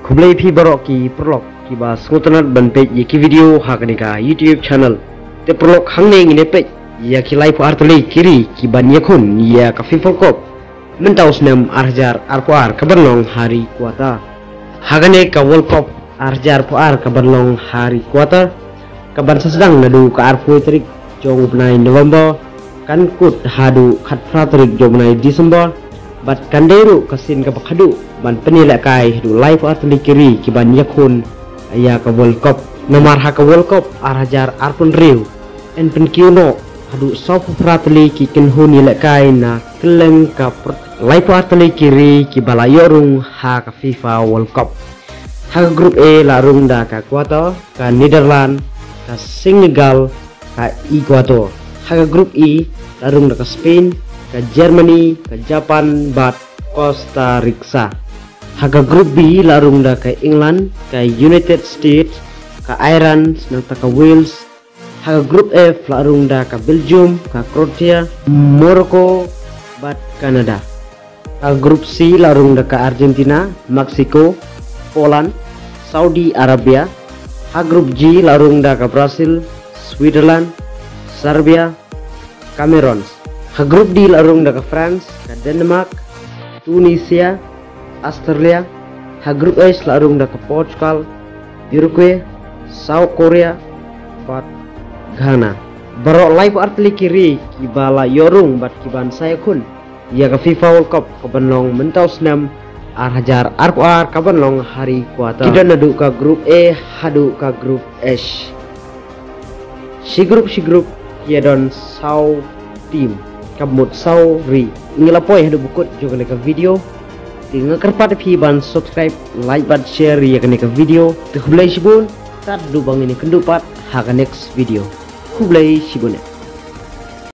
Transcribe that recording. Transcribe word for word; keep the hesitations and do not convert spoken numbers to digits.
Khublei phi baroh ki paralok kiba sngewtynnat ban peit ïa ki video ha kane ka YouTube channel. Te paralok, hangne ngin ïa peit ïa ki laiphew artylli ki ri kiban ïakhun ïa ka FIFA World Cup mynta u snem ar hajar arphew ar kaban long ha ri Qatar. Ha kane ka World Cup ar hajar arphew ar kaban long ha ri Qatar, kaban sa sdang naduh ka arphew tarik jong u bnai November, kan kut haduh khatphra tarik jong u bnai December, bad kan dei ruh ka sien kaba khadduh ban pynïalehkai haduh laiphew artylli ki ri kiban ïakhun ïa ka World Cup. Namar ha ka World Cup ar hajar arphew hynriew yn pynkiew noh haduh sawphew phra tylli ki kynhun ïalehkai na kylleng ka pyrthei, laiphew artylli ki ri kiba la ïoh rung ha ka FIFA World Cup. Ha ka Group A la rung da ka Qatar, ka Netherlands, ka Senegal, ka Ecuador. Ha ka Group E la rung da ka Spain, ka Germany, ka Japan bad Costa Rica. Ha ka Group B la rung da ka England, ka United States, ka Ireland, nangta ka Wales. Ha ka Group F la rung da ka Belgium, ka Croatia, Morocco bad Canada. Ha Group C la rung da ka Argentina, Mexico, Poland, Saudi Arabia. Ha Group G la rung da ka Brazil, Switzerland, Serbia, Cameroon. Ha Group D la rung da ka France, ka Denmark, Tunisia, Australia. Ha Group H la rung da ka Portugal, Uruguay, South Korea bad Ghana. Baroh laiphew artylli ki ri kiba la ïoh rung bad kiban sa ïakhun ïa ka FIFA World Cup kaban long mynta u snem ar hajar arphew ar kaban long ha ri Qatar. Ki don naduh ka Group A haduh ka Group H. Shi group shi group ki ïa don saw team, ka mut saw ri. Ngi la poi haduh ba kut jong kane ka video. Te nga kyrpad ïa phi ban subscribe, like bad share ïa kane ka video. Te khublei shibun, tad haduh ba ngin ïakynduh pat ha ka next video. Khublei shibun.